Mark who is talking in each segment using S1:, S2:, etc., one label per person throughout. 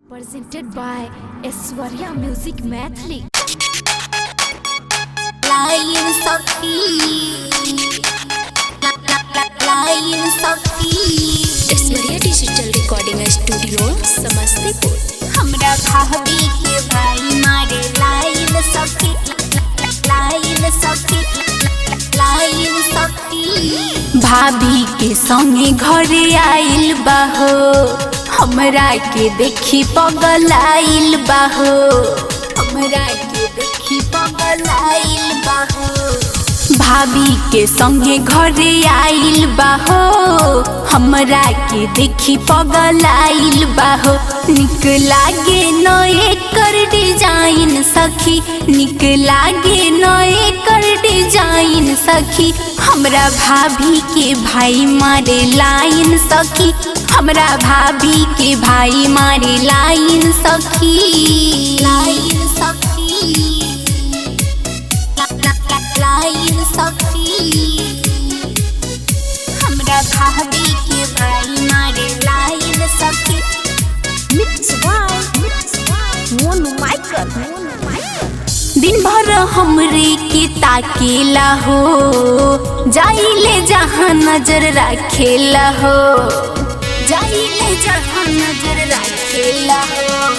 S1: Presented by Aishwarya Music Maithili.
S2: Line सखी, line सखी।
S3: Aishwarya digital recording studio, Samastipur.
S2: हमरा भाभी के भाई मारे लाइन सखी, लाइन सखी, लाइन सखी।
S1: भाभी के संगे घरे आइल बाहो, हमरा के देखी पगलाइल बाहो,
S2: हमरा के देखी पगलाइल बाहो।
S1: भाभी के संगे घरे आइल बाहो, हमरा के देखी पगलाइल बाहो। निक लागे न एकर डिजाइन सखी, निक लागे न एकर डिजाइन सखी। हमरा भाभी के भाई मारे लाइन सखी, हमरा भाभी के भाई मारे लाइन सखी।
S2: लाइन सखी, लाइन सखी। हमरा भाभी के भाई मारे लाइन सखी।
S4: Mix by Monu Michael, Monu Michael.
S1: दिन भर हमरे के ताकेला हो, जाइले जहाँ नजर राखेला हो, जाइले जहाँ नजर राखेला हो।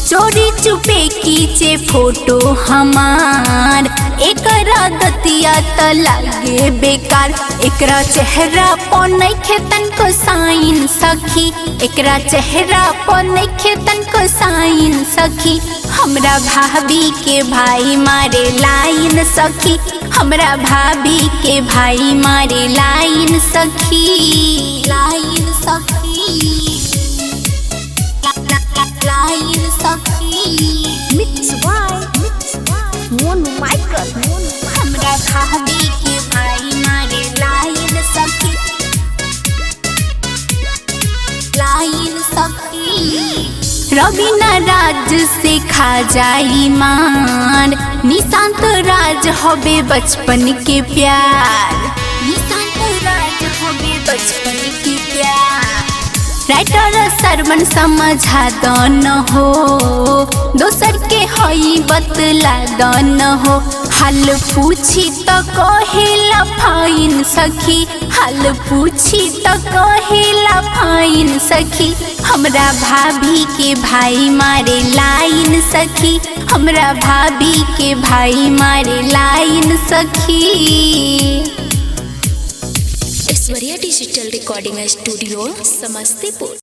S1: चोरी चुपे कीचे फोटो हमार, एकरा दतिया त लागे बेकार। एकरा चेहरा पर नइखे तनको साइन सखी, एकरा चेहरा पर नइखे तनको साइन सखी। हमरा भाभी के भाई मारे लाइन सखी, हमरा भाभी के भाई मारे लाइन सखी।
S2: लाइन सखी, लाइन सखी।
S4: Mix by Monu Michael, Monu Michael.
S2: हमरा भाभी के भाई मारे लाइन सखी, लाइन सखी।
S1: रवीना राज से खा जाई मान, निशांत राज हबे बचपन के प्यार, निशांत राज हबे बचपन के प्यार। राइटर सरवन समझा दन हो, दोसर के हई बतला दन हो। हाल पूछी त कहेला फाइन सखी, हाल पूछी त कहेला फाइन सखी। हमरा भाभी के भाई मारे लाइन सखी, हमरा भाभी के भाई मारे लाइन सखी।
S3: Aishwarya digital recording studio, Samastipur.